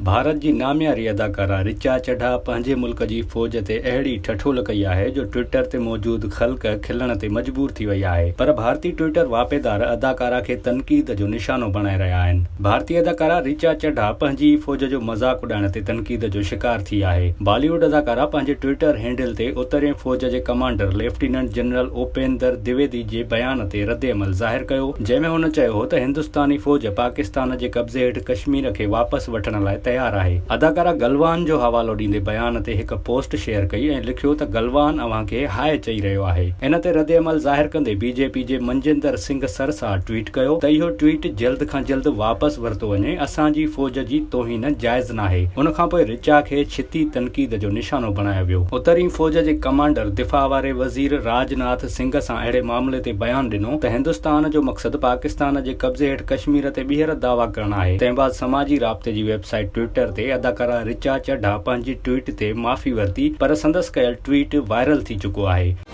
ڀارت جي نامياري اداڪارا رچا چڍا پنهنجي ملڪ جي فوج تي اهڙي ٺٺول ڪئي آهي جو ٽوئٽر تي موجود خلق کلڻ تي مجبور ٿي وئي آهي پر ڀارتي ٽوئٽر واهپيدار اداڪارا کي تنقيد جو نشانو بڻائي رهيا آهن. ڀارتي اداڪارا رچا چڍا پنهنجي ئي فوج جو مذاق اڏائڻ تي تنقيد جو شڪار ٿي آهي. بالي ووڊ اداڪارا پنهنجي ٽوئٽر هينڊل تي اترين فوج جي commander lieutenant general Upender Dwivedi جي بيان تي ردعمل ظاهر ڪيو جنهن ۾ هن چيو هو ته هندستاني فوج پاڪستان جي قبضي هيٺ ڪشمير کي واپس وٺڻ لاء تيار آهي. اداڪارا گلوان جو حوالو ڏيندي بيان تي هڪ پوسٽ شيئر ڪئي ۽ لکيو ته گلوان اوهان کي هاء چئي رهيو آهي. ان تي ردعمل ظاهر ڪندي بي جي پي جي منجندر سنگهه سرسا ٽوئيٽ ڪيو ته اهو ٽوئيٽ جلد کان جلد واپس ورتو وڃي، اسان جي فوج جي توهين جائز ناهي. ان کانپوء رچا کي ڇتي تنقيد جو نشانو بڻايو ويو. اترين فوج جي ڪمانڊر دفاع واري وزير راج ناٿ سنگهه سان اهڙي معاملي تي بيان ڏنو ته هندستان جو مقصد پاڪستان جي قبضي هيٺ ڪشمير تي ٻيهر دعويٰ ڪرڻ آهي. تنهن بعد سماجي رابطي جي ويب سائيٽ ٽوئٽر تي اداڪارا رچا چڍا پنهنجي ٽوئيٽ تي معافي ورتي پر سندس ڪيل ٽوئيٽ وائرل ٿي چڪو آهي.